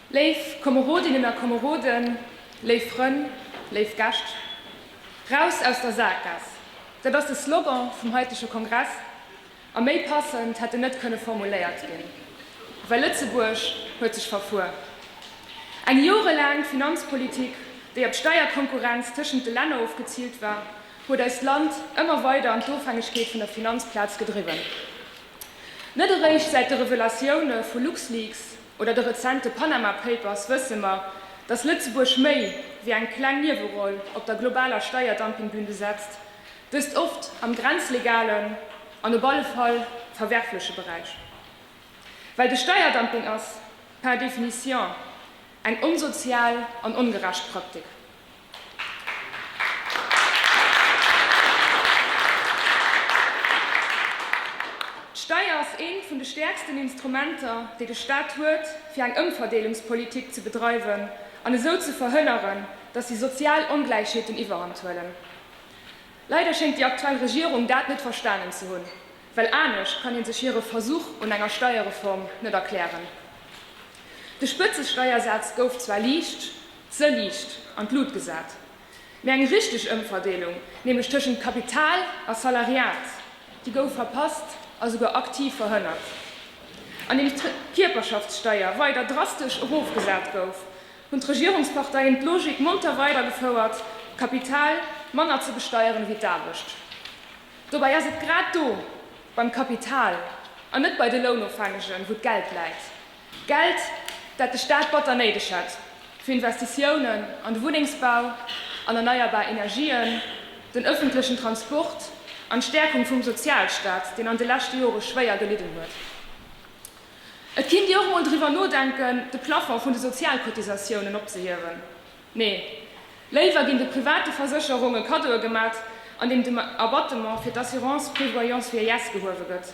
Léif Komerodinnen a Komeroden, léif Frënn, léif Gäscht, Raus aus der Saakgaass, dat ass de Slogan vum haitege Kongress a méi passend hätt en net kënne formuléiert ginn. Well Lëtzebuerg huet sech verfuer. Eng jorelaang Finanzpolitik, déi op d'Steierkonkurrenz tëschent de Länner ofgeziilt war, huet eist Land ëmmer weider an d'Ofhängegkeet vun der Finanzplaz gedriwwen. Net eréischt säit de Revelatioune vu LuxLeaks oder de rezente Panama Papers wësse mer, datt Lëtzebuerg méi wéi eng kleng Nieweroll op der globaler Steierdumpingbün besetzt, dëst oft am grenzlegalen an op alle Fall verwerfleche Beräich. Well de Steierdumping ass, par définition, eng onsozial an ongerecht Praktik. D'Steier ass eent vun de stäerksten Instrumenter, déi de Staat huet, fir eng Ëmverdeelungspolitik ze bedreiwen an esou ze verhënneren, dass déi sozial Ongläichheeten iwwerhand huelen. Leider schéngt déi aktuell Regierung dat net verstanen ze hunn, well anescht kann ee sech hire Versuch un enger Steierreform net erklären. De Spëtzesteiersaz gouf zwar liicht, ze liicht, an d'Lut gesat, mee eng richteg Ëmverdeelung, nämlech tëschent Kapital a Salariat, déi gouf verpasst a souguer aktiv verhënnert. Andeems d'Kierperschaftssteier weider drastesch erofgesat gouf, hunn d'Regierungsparteien d'Logik monter weidergefouert, d'Kapital manner ze besteieren ewéi d'Aarbecht. Dobäi ass et grad do, beim Kapital, an net bei de Lounofhängegen, wou d'Geld läit. Geld, dat de Staat batter néideg hätt, fir Investitiounen an de Wunnengsbau, an erneierbar Energien, den ëffentlechen Transport an d'Stäerkung vum Sozialstaat, deen an de leschte Jore schwéier gelidden huet. Et kinnt Dir och mol driwwer nodenken, de Plafond vun de Sozialcotisatiounen opzehiewen. Nee, léiwer ginn de private Versécherunge Kaddoe gemat, andeem de Abattement fir d'Assurance prévoyance vieillesse gehuewe gëtt.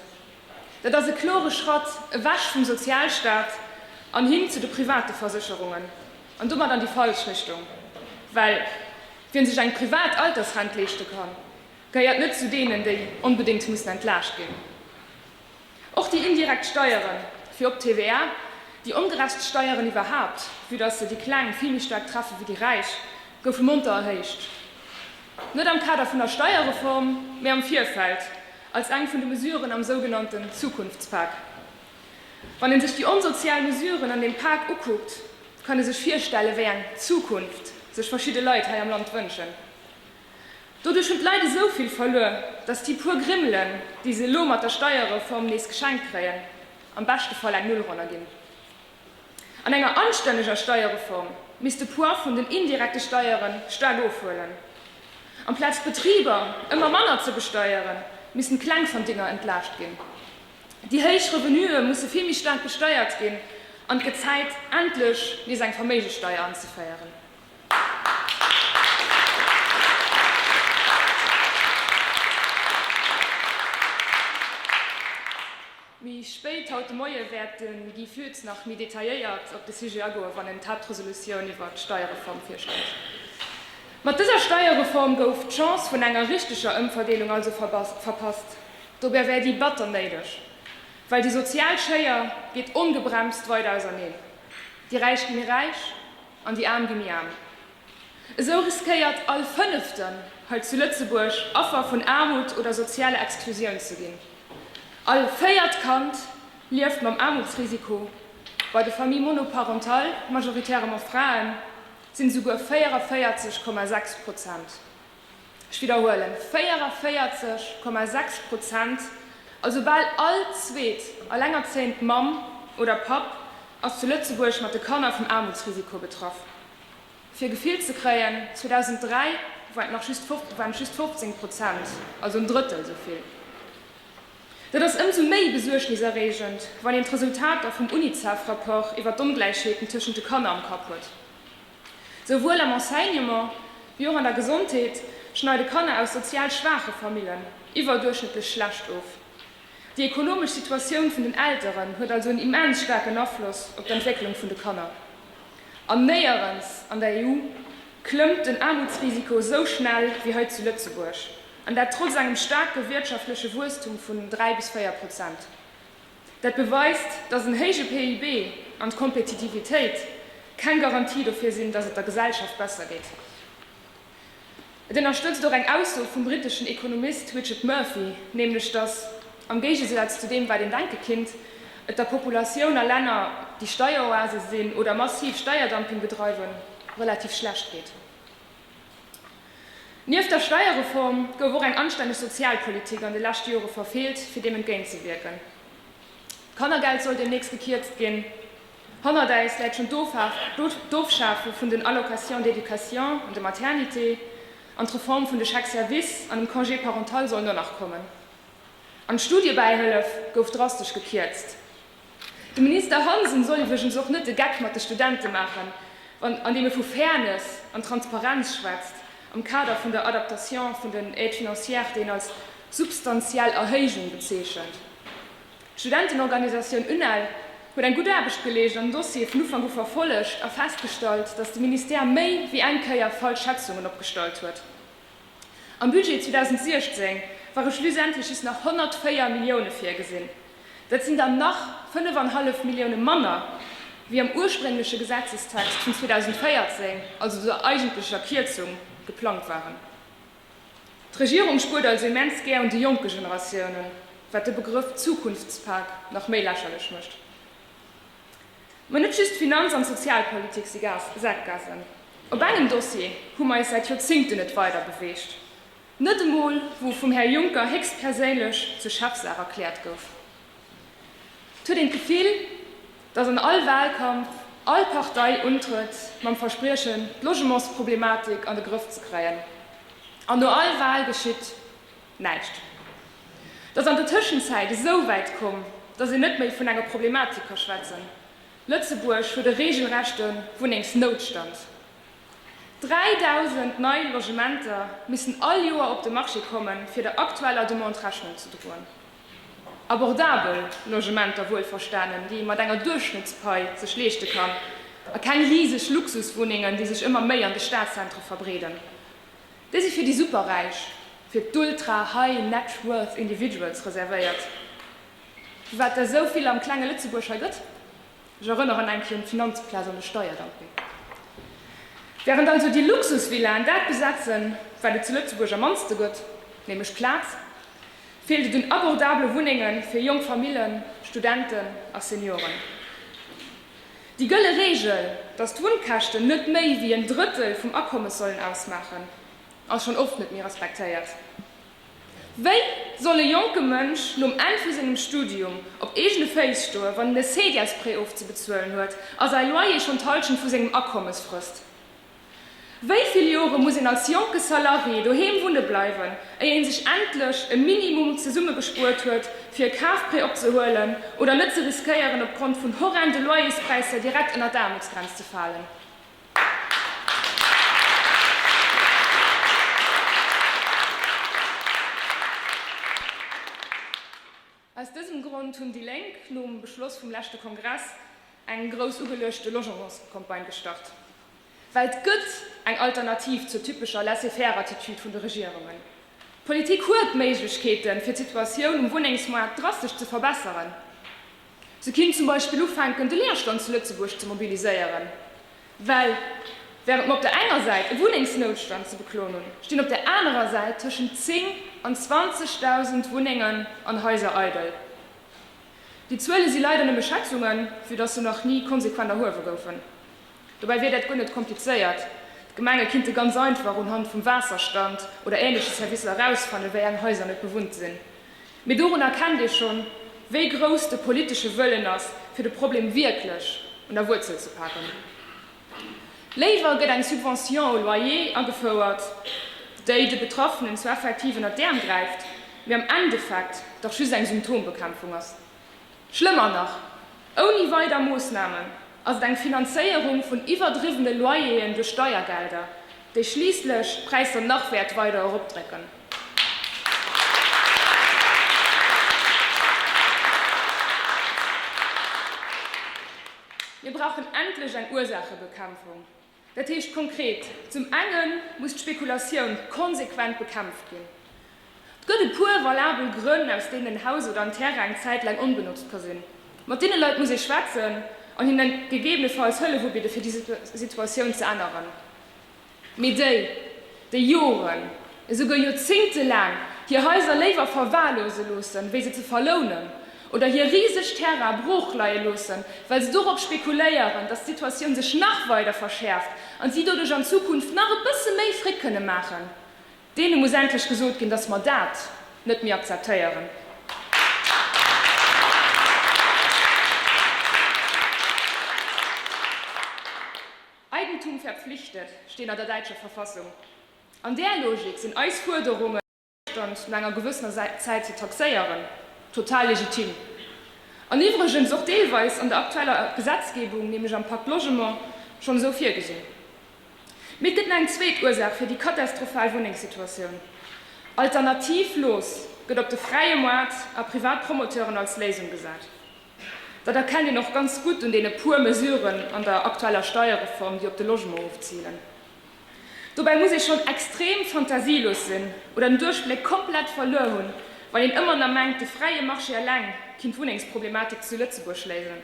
Dat ass e klore Schratt ewech vum Sozialstaat an hin zu de private Versécherungen, an domat an déi falsch Richtung. Well wien sech eng privat Altersrent leeschte kann, gehéiert net zu deenen, déi onbedéngt mussen entlaascht ginn. Och déi indirekt Steieren, virop d'TVA, déi ongerecht Steieren iwwerhaapt, vue dass se déi Kleng vill méi staark treffe wéi déi Räich, goufe monter erhéicht. Net am Kader vun der Steierreform, mä am Virfeld, als eng vun de Mesuren am sougenannten Zukunftspak. Wann ee sech déi onsozial Mesuren an deem Pak ukuckt, kann ee sech virstellen, wéi eng Zukunft sech verschidde Leit hei am Land wënschen. Doduerch hunn d'Leit esou vill verluer, datt déi puer Grimmelen, déi se elo mat der Steierreform nees geschenkt kréien, am beschte Fall eng Null ronner ginn. An enger anstänneger Steierreform misst de Poids vun den indirekte Steiere staark ofhuelen. Amplaz d'Betriber ëmmer manner ze besteieren, missten d'Klengverdinger entlaascht ginn. Déi héich Revenuë musse vill méi staark besteiert ginn an et gëtt Zäit, endlech nees eng Verméigesteier anzeféieren. Méi spéit haut de Moie wäert de Guy Foetz nach méi detailléiert op de Sujet agoen, wann en d'Haaptresolutioun iwwert d'Steierreform virstellt. Mat dëser Steierreform gouf d'Chance vun enger richteger Ëmverdeelung also verpasst. Dobäi wär déi batter néideg, well déi sozial Schéier geet ongebremst weider auserneen. Déi Räich gi méi räich an déi Aarm gi méi aarm. Esou riskéiert all Fënneften hei zu Lëtzebuerg Affer vun Aarmut oder sozialer Exklusioun ze ginn. All véiert Kand lieft mam Aarmutsrisiko. Bei de Familles monoparentales, majoritairement Fraen, sinn esouguer 44,6 Prozent, ech widderhuelen, 44,6 Prozent, also bal all zweet allengerzéiend Mamm oder Papp ass zu Lëtzebuerg mat de Kanner vum Aarmutsrisiko betraff. Fir e Gefill ze kréien, 2003 waren et nach just waren et just 15 Prozent, also en Drëttel esou vill. Dat ass ëmsou méi besuergniserreegend, wann een d'Resultater vum UNICEF-Rapport iwwer d'Ongläichheeten tëschent de Kanner am Kapp huet. Souwuel am Enseignement wéi och an der Gesondheet schneide Kanner aus sozial schwaache Famillen iwwerduerchschnëttlech schlecht of. Déi ekonomesch Situatioun vun den Elteren huet also en immens staarken Afloss op d'Entwécklung vun de Kanner. An néierens an der EU klëmmt den Aarmutsrisiko esou schnell wéi hei zu Lëtzebuerg, an dat trotz engem staarke wirtschaftleche Wuesstum vun 3 bis 4 Prozent. Dat beweist, dass en héije PIB an d'Kompetitivitéit. keng Garantie dofir sinn, datt et der Gesellschaft besser geet. Et ënnerstëtzt och eng Ausso vum britteschen Ekonomist Richard Murphy, nämlech datt, am Géigesaz zu deem wat een denke kinnt, et der Populatioun a Länner, déi Steieroase sinn oder massiv Steierdumping bedreiwen, relativ schlecht geet. Nieft der Steierreform gouf och eng anstänneg Sozialpolitik an de leschte Jore verfeelt, fir deem entgéintzewierken. D'Kannergeld soll deemnächst gekierzt ginn. Hannert äis läit schonn d'Ofschafe vun den Allocations d'éducation an de maternité, an d'Reform vun de Chèques-services an dem Congé parental sollen och nach kommen. An d'Studiebäihëllef gouf drastesch gekierzt. De Minister Hansen soll iwwregens och net de Geck mat de Studente maachen, wann an deem e vu Fairness an Transparenz schwätzt am Kader vun der Adaptation vun den Aides financières, déi en als substantiell Erhéijung bezeechent. D'Studentenorganisatioun UNEL huet eng gutt Aarbecht geleescht an den Dossier vun Ufank u verfollegt a festgestallt, datt de Ministère méi wéi eng Kéier falsch Schätzungen opgestallt huet. Am Budget 2016 ware schlussendlech just nach 104 Millioune virgesinn. Dat sinn der nach fënnef an hallef Millioune manner wéi am urspréngleche Gesetzestext vun 2014, also der eigentlecher Kierzung, geplangt waren. D'Regierung spuert also immens gär un de jonke Generatiounen, wat de Begrëff Zukunftspak nach méi lächerlech mécht. Mä net just d'Finanz an d'Sozialpolitik si Sakgassen. Op engem Dossier hu mer eis säit Joerzingten net weider beweegt, net emol wou e vum Här Juncker héchstperséinlech zur Chefsaach erkläert gouf. Et huet een d'Gefill, datt an all Wahlkampf all Partei untrëtt mam Verspriechen, d'Logementsproblematik an de Grëff ze kréien. An no all Wahl geschitt näischt. Et ass an der Tëschenzäit esou wäit komm, datt een net méi vun enger Problematik ka schwätzen. Lëtzebuerg huet e regelrechte Wunnengsnoutstand. 3.000 nei Logementer missten all Joer op de Marché kommen, fir der aktueller Demande Rechnung ze droen. Abordabel Logementer wuelverstanen, déi ee mat enger Duerchschnëttspai sech leeschte kann, a keng riseg Luxuswunnengen, déi sech ëmmer méi an de Stadzentre verbreeden. Déi si fir déi Superräich, fir d'Ultra High Net Worth Individuals reservéiert. Firwat der esou vill am klenge Lëtzebuerg hei gëtt? Ech erënneren eng Kéier un d'Finanzplaz an de Steierdumping. Während also déi Luxusvillaen dat besetzen, wat et zu Lëtzebuerg am mannste gëtt, nämlech Plaz, feelt et un abordabele Wunnenge fir jonk Famillen, Studenten a Senioren. Déi gëlle Reegel, datt d'Wunnkäschten net méi wéi en Drëttel vum Akommes sollen ausmaachen, ass schonn oft net méi respektéiert. Wéi soll e jonke Mënsch nom Enn vu sengem Studium op eegene Féiss stoen, wann en e Cedias-Prêt ofzebezuelen huet a säi Loyer schonn d'Hallschent vu sengem Akommes frësst? Wéi vill Jore muss een als jonke Salarié doheem wunne bleiwen, éier een sech endlech e Minimum zesummegespuert huet, fir e Kafprêt opzehuelen oder net ze riskéieren, opgrond vun horrende Loyerspräisser direkt ënner d'Aarmutsgrenz ze falen? Aus dësem Grond hunn déi Lénk nom Beschloss vum leschte Kongress eng grouss ugeluechte Logementscampagne gestart. Well et gëtt eng Alternativ zur typescher Laissez-faire-Attitude vun de Regierungen. D'Politik huet Méiglechkeeten, fir d'Situatioun um Wunnengsmoart drastesch ze verbesseren. Se kinnt zum Beispill ufänken, de Leerstand zu Lëtzebuerg ze mobiliséieren. Well während mer op der enger Säit e Wunnengsnoutstand ze bekloen hunn, stinn op der anerer Säit tëschent 10 an 20.000 Wunnengen an Haiser eidel. Déi Zuele si leider nëmme Schätzungen, vue dass se nach ni konsequent erhuewe goufen. Dobäi wier dat guer net komplizéiert, D'Gemenge kinnte ganz einfach unhand vum Waasserstand oder änleche Servicer erausfannen, wéi eng Haiser net bewunnt sinn. Mee dorun erkennt ee schonn, wéi grouss de politesche Wëllen ass, fir de Problem wierklech un der Wuerzel ze paken. Léiwer gëtt eng Subvention au loyer agefouert, déi de Betraffenen zwar effektiv ënner d'Äerm gräift, mee am Endeffekt dach just eng Symptombekämpfung ass. Schlëmmer nach, ouni weider Moossnamen ass et eng Finanzéierung vun iwwerdriwwene Loyeren duerch Steiergelder, déi schliisslech d'Präisser nach wäert weider eropdrécken. Mir brauchen endlech eng Ursaachebekämpfung. Dat heescht konkret, Zum enge muss d'Spekulatioun konsequent bekämpft ginn. Et gëtt e puer valabel Grënn, aus deenen en Haus oder en Terrain eng Zäit laang onbenotzt ka sinn. Mat deene Leit muss ee schwätzen. An hinnen gegebenefalls Hëllef ubidde fir déi Situatioun ze änneren. Mee déi, déi Joren, esouguer joerzéngtelaang hir Haiser léiwer verwahrlose loossen, wéi se ze verlounen, oder hir riseg Terraine brooch leie loossen, well se dorop spekuléieren, datt d'Situatioun sech nach weider verschäerft an si doduerch an Zukunft nach e bësse méi Fric kënne maachen, deene muss endlech gesot ginn, datt mer dat net méi akzeptéieren. Eigentum verpflichtet steet an der däitscher Verfassung. An där Logik sinn eis Fuerderungen, Stand no enger gewëssener Zäit ze taxéieren, total legitim. An iwwregens och deelweis an der aktueller Gesetzgebung, nämlech am Pacte Logement, schonn esou virgesinn. Mee et gëtt nach eng zweet Ursaach fir déi katastrophal Wunnengssituatioun. Alternativlos gëtt op de fräie Moart a privat Promoteuren als Léisung gesat. Dat erkennt een och ganz gutt un deene puer Mesuren an der aktueller Steierreform, déi op de Logement ofzilen. Dobäi muss ee schonn extrem fantasielos sinn oder den Duerchbléck komplett verluer hunn, wann een ëmmer nach mengt, de fräie Marché eleng kinnt d'Wunnengsproblematik zu Lëtzebuerg léisen.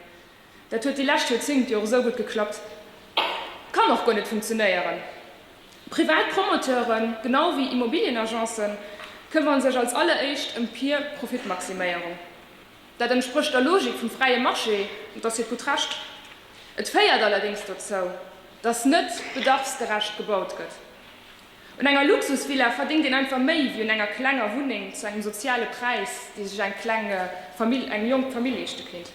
Dat huet déi lescht Joerzéngt jo och esou gutt geklappt. Kann och guer net funktionéieren. Privat Promoteuren, genau wéi Immobilienagencen, këmmere sech als alleréischt ëm pir Profitmaximéierung. Dat entsprécht der Logik vum fräie Marché an et ass hiert gutt Recht. Et féiert allerdéngs dozou, dass net bedarfsgerecht gebaut gëtt. Un enger Luxusvilla verdéngt een einfach méi wéi un enger klenger Wunneng zu engem soziale Präis, déi sech eng kleng Famill, eng jonk Famill leeschte kéint.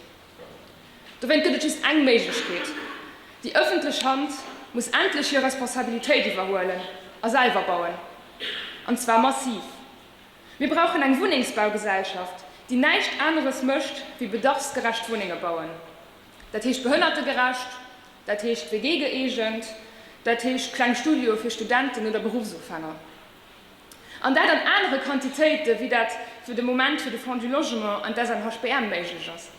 Dowéint gëtt et just eng Méiglechkeet, Déi ëffentlech Hand muss endlech hir Responsabilitéit iwwerhuelen a selwer bauen. An zwar massiv. Mir brauchen eng Wunnengsbaugesellschaft, déi näischt aneres mécht wéi bedarfsgerecht Wunnenge bauen. Dat heescht behënnertegerecht, dat heescht WG-gëeegent, dat heescht kleng Studioe fir Studenten oder Beruffsufänger. An dat an anere Quantitéite wéi dat fir de Moment fir de Fonds du Logement an d'SNHBM méiglech ass.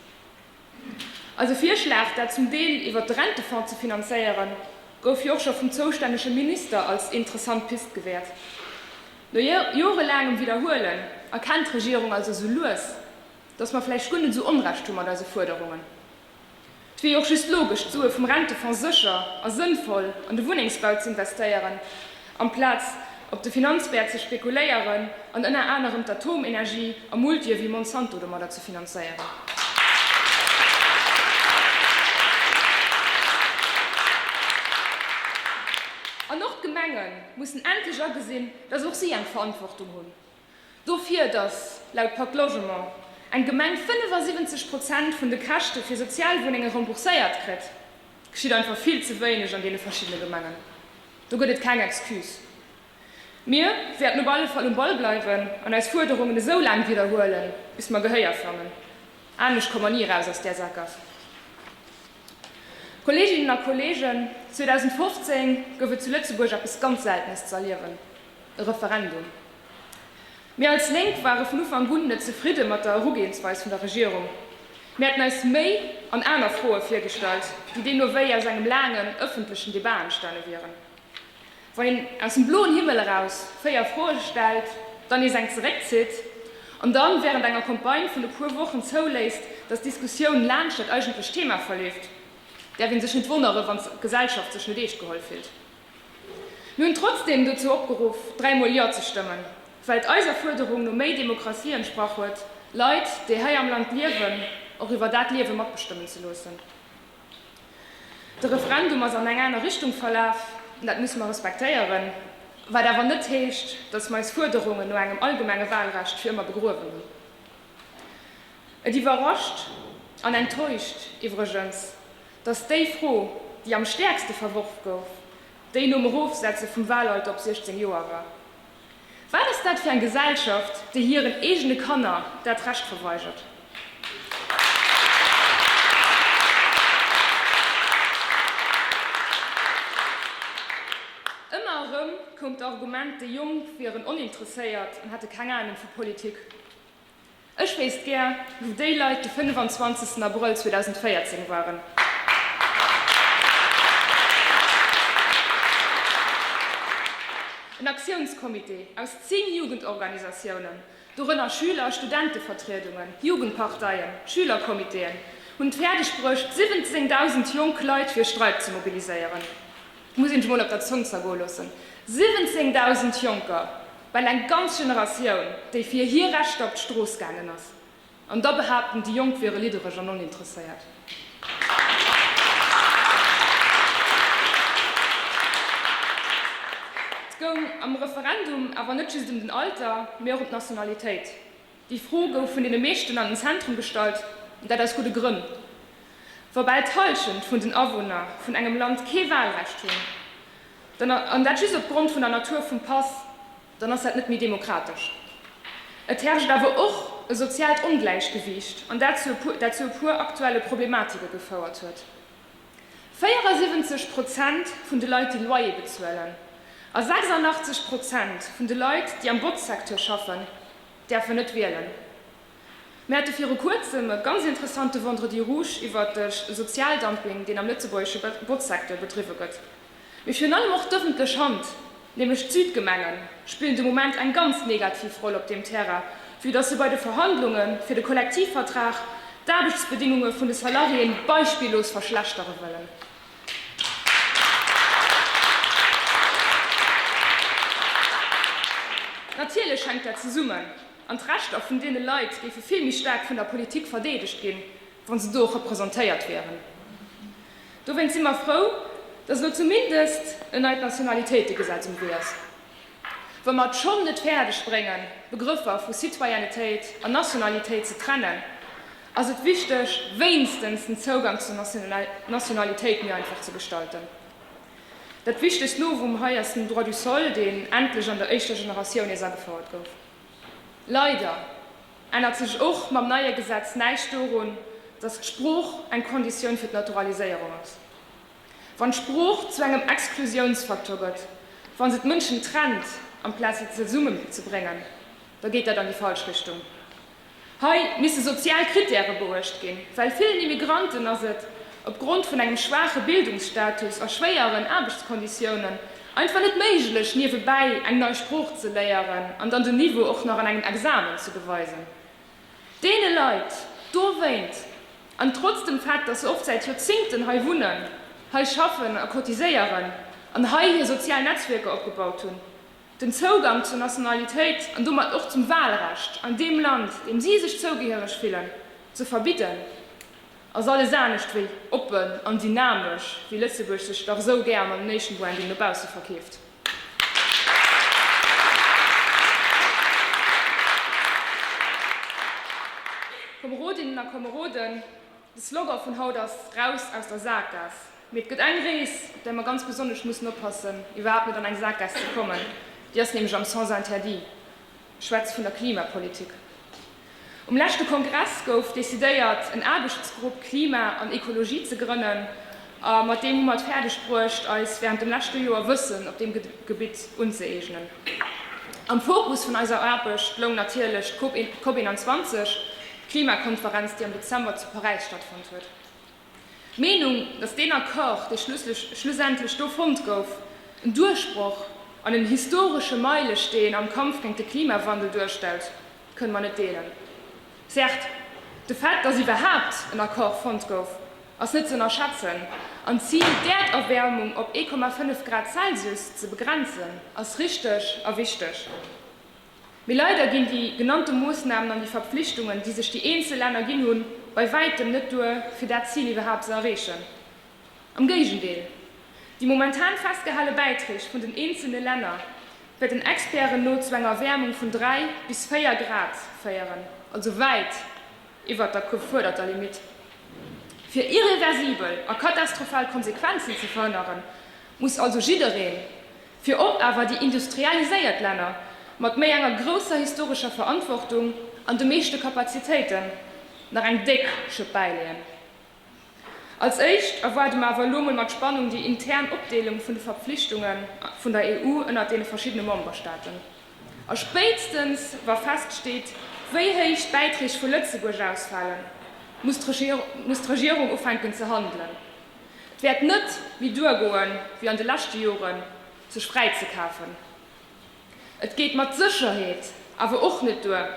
Eise Virschlag, dat zum Deel iwwert de Rentefonds ze finanzéieren, gouf jo och scho vum zoustännege Minister als interessant Pist gewäert. No jorelaangem Widderhuelen erkennt d'Regierung also sou lues, dass mer vläicht guer net esou Onrecht hu mat eise Fuerderungen. Et wier jo och just logesch, d'Sue vum Rentefonds sécher a sënnvoll an de Wunnengsbau z'investéieren, amplaz op de Finanzmäert ze spekuléieren an ënner anerem d'Atomenergie a Multië wéi Monsanto domadder ze finanzéieren. An och d'Gemenge mussen endlech agesinn, dass och si eng Verantwortung hunn. Dofir, datt, laut Pacte Logement, eng Gemeng 75 Prozent vun de Käschte fir Sozialwunnenge rembourséiert kritt, geschitt einfach vill ze wéineg an deene verschiddene Gemengen. Do gëtt et keng Excuse. Mir wäerten op alle Fall um Ball bleiwen an eis Fuerderungen esou laang widderhuelen, bis mer Gehéier fannen. Anescht komme mer ni eraus aus där Sakgaass. Kolleeginnen a Kolleegen, 2015 gouf et zu Lëtzebuerg eppes ganz Seltenes ze erliewen, e Referendum. Mir als Lénk ware vun Ufank un net zefridde mat der Erugehensweis vun der Regierung. Mir hätten eis méi an aner Froe virgestallt, déi deemno wéi aus engem laangen ëffentlechen Debat entstane wieren. Wann een aus dem bloen Himmel eraus 4 Froe stellt, dann nees eng zeréckzitt an dann während enger Campagne vun e puer Wochen zouléisst, dass d'Diskussioun laanscht dat eigentlecht Thema verleeft, däerf een sech net wonnere wann d'Gesellschaft sech net eescht geholl fillt. Mir hunn trotzdeem dozou opgeruff, dräimol Jo ze stëmmen, well et eiser Fuerderung no méi Demokratie entsprach huet, Leit, déi hei am Land liewen, och iwwer dat Liewe matbestëmmen ze loossen. De Referendum ass an eng aner Richtung verlaf, an dat musse mer respektéieren, wat awer net heescht, datt mer eis Fuerderungen no engem allgemenge Wahlrecht fir ëmmer begruewen hunn. Et iwwerrascht an enttäuscht iwwregens, datt déi Fro, déi am stäerkste verworf gouf, déi nom Erofsetze vum Wahlalter op 16 Joer war. Wat ass dat fir eng Gesellschaft, déi hiren eegene Kanner dat Recht verweigert? Ëmmer erëm koum d'Argument, déi Jonk wieren oninteresséiert an hätte keng Anung vu Politik. Ech wéisst gär, wou déi Leit de 25 Abrëll 2014 waren. En Aktiounscomité aus 10 Jugendorganisatiounen, dorënner Schüler a Studentevertriedungen, Jugendparteien, Schülercomitéen, Hunn et fäerdeg bruecht, 17.000 jonk Leit fir e Streik ze mobiliséieren. Dat muss een sech mol op der Zong zergoe loossen. 17.000 Jonker, bal eng ganz Generatioun, déi fir hir Rechter op d'Strooss gaangen ass. An da behaapten, déi Jonk wiere liddereg an oninteresséiert. Et goung am Referendum awer net just ëm den Alter, mee och ëm d'Nationalitéit. Déi Fro gouf vun deene meeschten an den Zentrum gestallt, an dat aus gudde Grënn. Wa bal d'Hallschent vun den Awunner vun engem Land kee Wahlrecht hunn, dann, an dat just opgrond vun der Natur vum Pass, dann ass dat net méi demokratesch. Et herrscht awer och e soziaalt Ongläichgewiicht, an dat zu dat zu e puer aktuelle Problematike gefouert huet. 74 Prozent vun de Leit, déi Loyer bezuelen, a 86 Prozent vun de Leit, déi am Botzsecteur schaffen, däerfen net wielen. Mir hate viru kuerzem e ganz interessante Vendredi rouge iwwert de Sozialdumping, deen am lëtzebuergesche Botzsecteur bedriwwe gëtt. Mee virun allem och d'ëffentlech Hand, nämlech d'Südgemengen, spillen de Moment eng ganz negativ Roll op deem Terrain, vue dass se bei de Verhandlunge fir de Kollektivvertrag d'Aarbechtsbedingunge vun de Salariéen beispillos verschlechtere wëllen. Natierlech hänkt dat zesummen, an d'Rechter vun deene Leit géife vill méi staark vun der Politik verdeedegt ginn, wa se do och representéiert wieren. Dowéinst si mer frou, dass elo zumindest en neit Nationalitéitegesetz um Wee ass. Wa mer et schonn net fäerdeg bréngen, d'Begrëffer vu Citoyennetéit an Nationalitéit ze trennen, ass et wichteg, wéinstens den Zougang zur Nationalitéit méi einfach ze gestalten. Dat wichtegst Novum hei ass den Droit du sol, deen endlech an der éischter Generatioun nees agefouert gouf. Leider ännert sech och mam neie Gesetz näischt dorun, datt d'Sprooch eng Konditioun fir d'Naturaliséierung ass. Wann d'Sprooch zu engem Exklusiounsfaktor gëtt, wa se d'Mënschen trennt amplaz se zesummenzebréngen, da geet dat an déi falsch Richtung. Hei misse sozial Krittäre beuecht ginn, well villen Immigranten ass et, op Grond vun engem schwaache Bildungsstatus a schwéieren Aarbechtskonditiounen, einfach net méiglech, niewebäi eng nei Sprooch ze léieren an dann den Niveau och nach an engem Examen ze beweisen. Deene Leit dowéint, an trotz dem Fait, dass se oft säit Joerzingten hei wunnen, hei schaffen a cotiséieren an hei hir sozial Netzwierker opgebaut hunn, den Zougang zur Nationalitéit an domat och zum Wahlrecht an deem Land, deem si sech zougehéiereg fillen, ze verbidden, ass alles anescht wéi oppen an dynamesch, wéi Lëtzebuerg sech dach esou gär mam Nation Branding no bausse verkeeft. Komerodinnen a Komeroden, de Slogan vun haut ass Raus aus der Saakgaass. Mee et gëtt eng Rees, op där mer ganz besonnesch mussen oppassen, iwwerhaapt net an eng Saakgaass ze kommen. Déi ass nämlech am Sens interdit. Ech schwätze vun der Klimapolitik. Um leschte Kongress gouf decidéiert, en Aarbechtsgrupp Klima an Ekologie ze grënnen. A mat deem hu mer et fäerdeg bruecht, eis während dem leschte Joer Wëssen op deem Gebitt unzëeegnen. Am Fokus vun eiser Aarbecht loung natierlech d'COP 21, d'Klimakonferenz, déi am Dezember zu Paräis stattfonnt huet. D'Meenung, datt deen Accord, dee schlussendlech do fonnt gouf, en Duerchbroch an en historesche Meilesteen am Kampf géint de Klimawandel duerstellt, kënne mer net deelen. Certes, de Fait, datt iwwerhaapt en Accord fonnt gouf, ass net ze ënnerschätzen, an d'Zil, d'Äerderwäermung op 1,5 Grad Celsius ze begrenzen, ass richteg a wichteg. Mee leider ginn déi genannte Moossnamen an déi Verpflichtungen, déi sech déi eenzel Länner ginn hunn, bei wäitem net duer, fir dat Zil iwwerhaapt ze erreechen. Am Géigendeel, déi momentan festgehale Bäiträg vun den eenzelne Länner wäerten Experten no zu enger Erwäermung vun 3 bis 4 Grad féieren, also wäit iwwert der gefuerderter Limitt. Fir irreversibel a katastrophal Konsequenzen ze verhënneren, muss also jiddereen, Virop awer déi industrialiséiert Länner mat méi enger grousser historescher Verantwortung an de meeschte Kapazitéiten, nach eng déck Schëpp bäileeën. Als éischt erwaarde mer awer elo mol mat Spannung déi intern Opdeelung vun de Verpflichtunge vun der EU ënnert deene verschiddene Memberstaaten. A spéitstens wa feststeet, wéi héich d'Bäiträg vu Lëtzebuerg ausfalen, muss d'Regierung ufänken ze handelen. Et wäert net méi duergoen, wéi an de leschte Joren, sech fräi ze kafen. Et geet mat Sécherheet awer och net duer,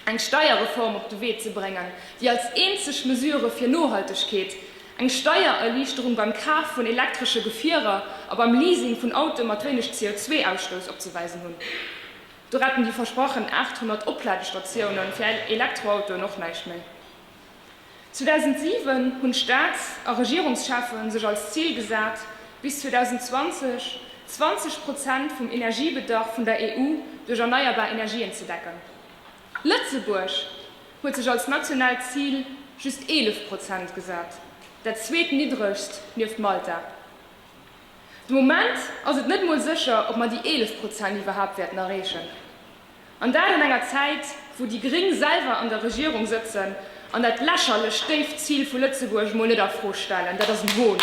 Eng Steierreform op de Wee ze bréngen, déi als eenzeg Mesure fir Nohaltegkeet eng Steiererliichterung beim Kaf vun elektresche Gefierer a beim Leasing vun Autoe mat wéineg CO2-Ausstouss opzeweisen hunn. Do retten déi versprochen 800 Opladestatiounen fir Elektroautoen och näischt méi. 2007 hunn d'Staats a Regierungscheffe sech als Zil gesat, bis 2020 20 Prozent vum Energiebedarf vun der EU duerch erneierbar Energien ze decken. Lëtzebuerg huet sech als nationaalt Zil just 11 Prozent gesat, dat zweetniddregst nieft Malta. De Moment ass et net mol sécher, ob mer déi 11 Prozent iwwerhaapt wäerten erreechen. An dat an enger Zäit, wou déi Gréng selwer an der Regierung sëtzen an dat lächerlech déift Zil vu Lëtzebuerg mol net a Fro stellen. Dat ass en Hohn.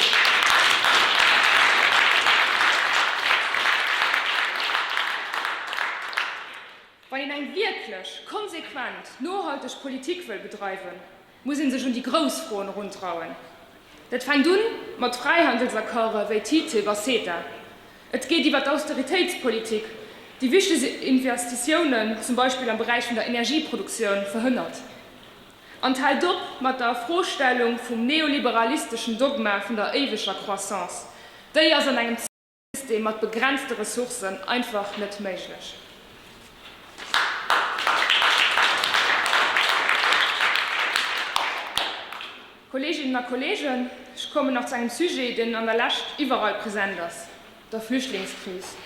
Wann een eng wierklech konsequent nohalteg Politik wëll bedreiwen, muss ee sech un déi grouss Froen eruntrauen. Dat fänkt un mat Fräihandelsaccorde wéi TTIP a CETA. Et geet iwwer d'Austeritéitspolitik, déi wichteg Investitiounen, zum Beispill am Beräich vun der Energieproduktioun, verhënnert. An et hält op mat der Afrostellung vum neoliberalisteschen Dogma vun der éiweger Croissance. Déi ass an engem. System mat begrenzte Ressourcen einfach net méiglech. Kolleeginnen a Kolleegen, ech kommen nach zu engem Sujet, deen an der Lescht iwwerall present ass, der Flüchtlingskris.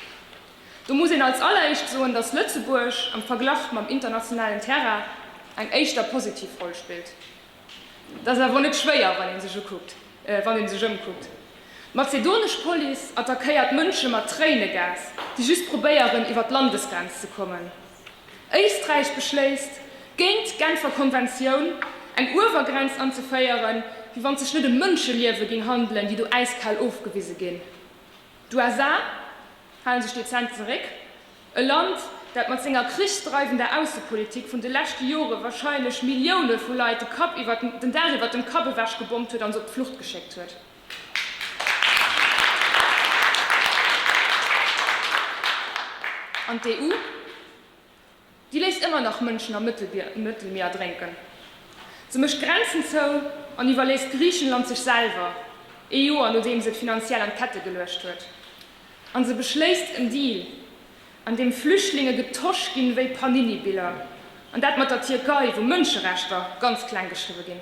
Do muss een als alleréischt soen, dass Lëtzebuerg am Verglach mam internationalen Terrain eng éischter positiv Roll spillt. Dat ass awer net schwéier, wann ee sech ukuckt, wann ee sech ëmkuckt. D'mazedonesch Police attackéiert Mënsche mat Tréinegas, déi just probéieren, iwwer d'Landesgrenz ze kommen. Éisträich beschléisst, géint d'Genfer Konventioun eng Uewergrenz anzeféieren, wéi wann et sech net ëm Mënscheliewe géing handelen, déi do äiskal ofgewise ginn. D'USA hale sech dezent zeréck. E Land, dat mat senger krichsdreiwender Aussepolitik vun de leschte Jore warscheinlech Millioune vu Leit de Kapp iwwer den Daach iwwer dem Kapp ewech gebommt huet an se op d'Flucht geschéckt huet. An d'EU? Déi léisst ëmmer nach Mënschen am Mëttelmier erdrénken. Se mécht d'Grenzen zou an iwwerléisst Griichenland sech selwer, ee Joer nodeems et finanziell an d'Kette geluecht huet. An se beschléisst en Deal, an deem Flüchtlinge getosch ginn wéi Panini-Biller, an dat mat der Tierkei, wou Mënscherechter ganz kleng geschriwwe ginn.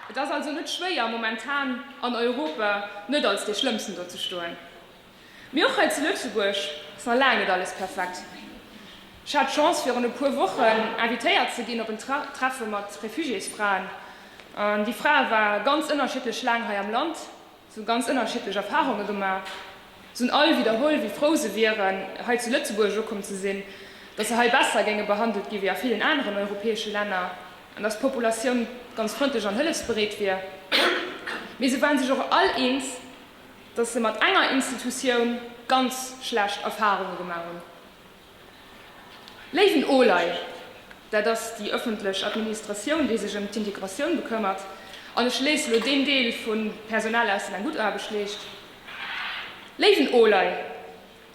Et ass also net schwéier, momentan an Europa net als dee Schlëmmsten do ze stoen. Mee och hei zu Lëtzebuerg ass nach laang net alles perfekt. Ech hat d'Chance virun e puer Wochen invitéiert ze ginn op en Treffe mat Refugiésfraen. An déi Frae ware ganz ënnerschiddlech laang hei am Land, se hu ganz ënnerschiddlech Erfarunge gemaach. Se hunn all widderholl, wéi frou se wieren, hei zu Lëtzebuerg ukomm ze sinn, datt se hei besser géinge behandelt gi wéi a villen aneren europäesche Länner an datt d'Populatioun ganz frëndlech an hëllefsbereet wier. Mee se ware sech och all eens, datt se mat enger Institutioun ganz schlecht Erfarunge gemaach hunn. Léiwen OLAI, dat ass déi ëffentlech Administratioun, déi sech ëm d'Integratioun bekëmmert, an ech schléisse elo deen Deel vum Personal aus, deen eng gutt Aarbecht leescht. Léiwen OLAI,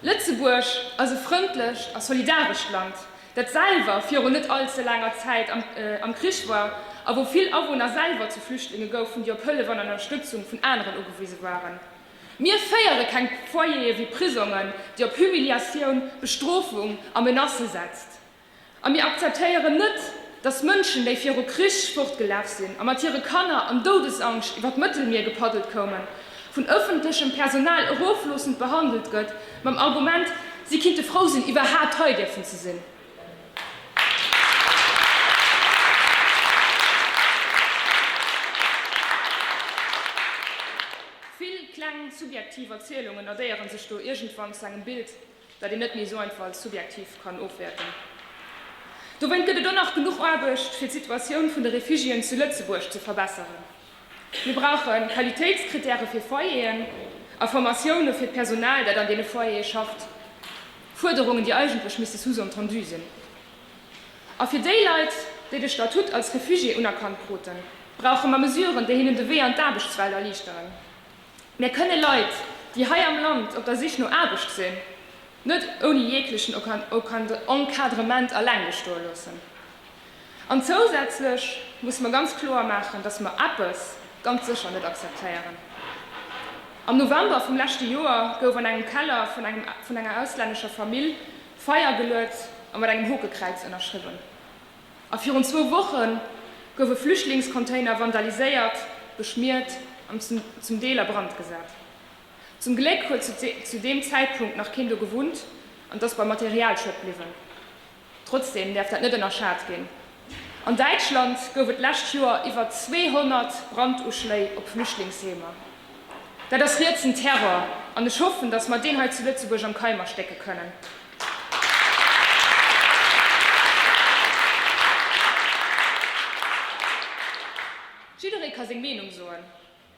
Lëtzebuerg ass e frëndlecht a solidarescht Land, dat selwer virun net all ze laanger Zäit am Krich war a wou vill Awunner selwer zu Flüchtlinge goufen, déi op Hëllef an Ënnerstëtzung vun aneren ugewise waren. Mir féiere keng Foyere wéi Prisongen, déi op Humiliatioun, Bestrofung a Menacë setzt. A mir akzeptéieren net, datt Mënschen, déi viru Krich fortgelaf sinn a mat hire Kanner an Doudesangscht iwwer d'Mëttelmier gepaddelt koumen, vun ëffentlechem Personal erofloossend behandelt gëtt, mam Argument, si kinnte frou sinn, iwwerhaapt hei dierfen ze sinn. Vill kleng subjektiv Erzielungen addéieren sech do iergendwann zu engem Bild, dat een net méi esou einfach als subjektiv kann ofwäerten. Dowéint gëtt et och nach genuch Aarbecht, fir d'Situatioun vun de Refugiéen zu Lëtzebuerg ze verbesseren. Mir brauche Qualitéitskrittäre fir Foyeren a Formatioune fir d'Personal, dat an deene Foyere schafft. Fuerderungen, déi eigentlech misste sous-entendu sinn. A fir déi Leit, déi de Statut als Refugié unerkannt kruten, brauche mer Mesuren, déi hinnen de Wee an d'Aarbechtswelt erliichteren. Mir kënne Leit. déi hei am Land op der Sich no Aarbecht sinn, net ouni jeglechen Encadrement alleng gestoe loossen. An zousätzlech musse mer ganz kloer maachen, dass mer eppes ganz sécher net akzeptéieren. Am November vum leschte Joer gouf an engem Keller vun engem vun enger auslännescher Famill Feier geluet a mat engem Hokekräiz ënnerschriwwen. A virun zwou Woche gouf e Flüchtlingscontainer vandaliséiert, beschmiert an zum Deel a Brand gesat. Zum Gléck huet zu deem Zäitpunkt nach keen do gewunnt an et ass beim Materialschued bliwwen. Trotzdeem däerf dat net ënnerschat ginn. An Däitschland gouf et d'lescht Joer iwwer 200 Branduschléi op Flüchtlingsheemer. Dat ass rietsen Terror an ech hoffen, datt mer deen hei zu Lëtzebuerg am Keim erstécke kënnen. Jidderee ka seng Meenung soen.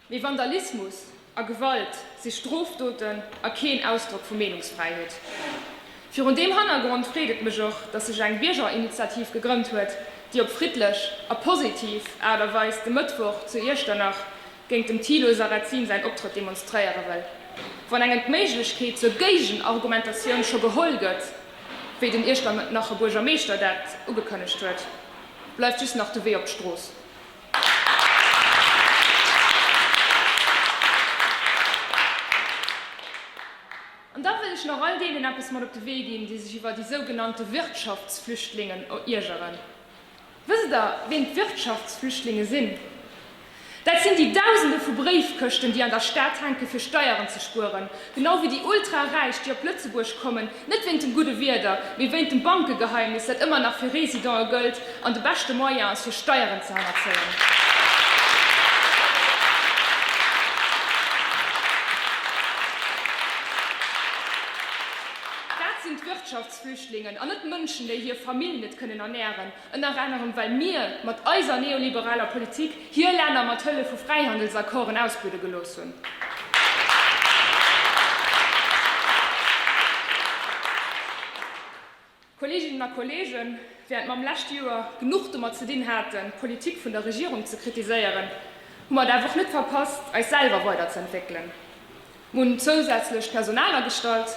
Mee Vandalismus a Gewalt si Strofdoten a keen Ausdrock vu Meenungsfräiheet. Virun deem Hannergrond freet et mech och, datt sech eng Biergerinitiativ gegrënnt huet, déi op friddlech a positiv Aart a Weis de Mëttwoch zu Iechternach géint dem Thilo Sarrazin säin Optrëtt demonstréiere wëll. Wann engem d'Méiglechkeet zur Géigenargumentatioun scho geholl gëtt, wéi den Iechternacher Buergermeeschter dat ugekënnegt huet, bleift just nach de Wee op d'Strooss. An da wëll ech nach all deenen eppes mat op de Wee ginn, déi sech iwwer déi sougenannte Wirtschaftsflüchtlingen iergeren. Wësst Der, ween d'Wirtschaftsflüchtlinge sinn? Dat sinn déi Dausende vu Bréifkëschten, déi an der Stad hänken, fir Steieren ze spueren, genau wéi déi Ultraräich, déi op Lëtzebuerg kommen, Net wéint dem gudde Wieder, mee wéint dem Bankegeheimnis, dat ëmmer nach fir Residente gëllt an de beschte Moyen ass fir Steieren ze hannerzéien. Dat sinn d'Wirtschaftsflüchtlingen an net Mënschen, déi hir Famill net kënnen ernären, ënner anerem well mir mat eiser neoliberaler Politik hir Länner mat Hëllef vu Fräihandelsaccorden ausblude gelooss hunn. Kolleeginnen a Kolleegen, während mer am leschte Joer genuch domat ze dinn haten, d'Politik vun der Regierung ze kritiséieren, hu mer et awer och net verpasst, eis selwer weiderzeentwéckelen. Mer hunn zousätzlecht Personal agestallt,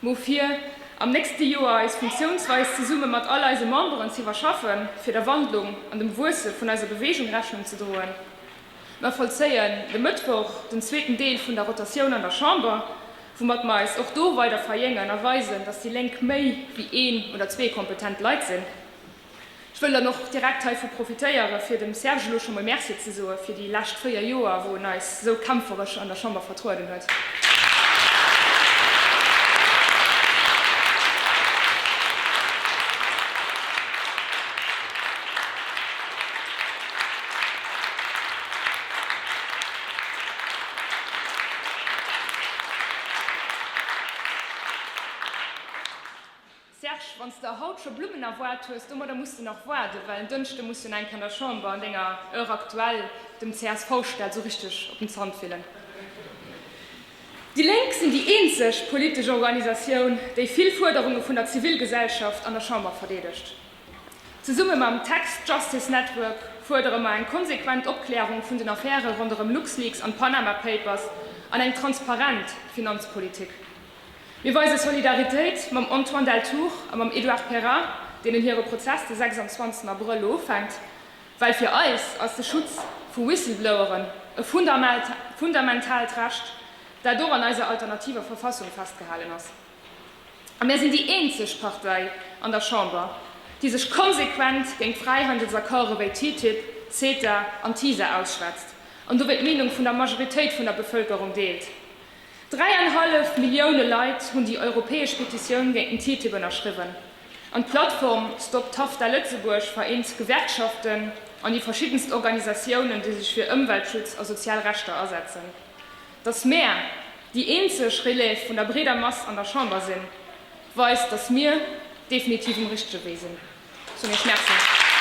Mer hu vir, am nächste Joer eis Funktiounsweis zesumme mat all eise Memberen z'iwwerschaffen, fir der Wandlung an dem Wuesse vun eiser Beweegung Rechnung ze droen. Mer vollzéien de Mëttwoch den zweeten Deel vun der Rotatioun an der Chamber, woumat mer eis och do weider verjéngen a weisen, dass déi Lénk méi wéi een oder zwee kompetent Leit sinn. Ech wëll dann och direkt heivu profitéiere fir dem Serge elo scho mol Merci ze soe fir déi lescht 4 Joer, wou en eis esou kämpferesch an der Chamber vertrueden huet. Serge, wann s de haut scho Blummen erwaart hues, domadder muss de nach waarden, well en Dënschde muss jo enk an der Chamber an denger Heure actuelle dem CSV-Staat sou richteg op den Zant fillen. Déi Lénk sinn déi eenzeg politesch Organisatioun, déi vill Fuerderunge vun der Zivilgesellschaft an der Chamber verdeedegt. Zesumme mam Tax Justice Network fuerdere mer eng konsequent Opklärung vun den Affäre ronderëm LuxLeaks an d'Panama Papers an eng transparent Finanzpolitik. Mir weise Solidaritéit mam Antoine Deltour a mam Edouard Perrin, deenen hire Prozess de 26 Abrëll elo ufänkt, well fir eis ass de Schutz vu Whistlebloweren e fundamentaalt Recht, dat och an eiser alternativer Verfassung festgehalen ass. A mär sinn déi eenzeg Partei an der Chamber, déi sech konsequent géint Fräihandelsaccorde wéi TTIP, CETA an TISA ausschwätzt an dowéint d'Meenung vun der Majoritéit vun der Bevëlkerung deelt. Dräianhallef Millioune Leit hunn déi europäesch Petitioun géint den TTIP ënnerschriwwen. An d'Plattform Stop TAFTA Lëtzebuerg vereent Gewerkschaften an déi verschiddenst Organisatiounen, déi sech fir Ëmweltschutz a sozial Rechter asetzen. Datt mär déi eenzeg Relève vun der breeder Mass an der Chamber sinn, weist, datt mir definitiv um richtege Wee sinn. Soen Iech Merci.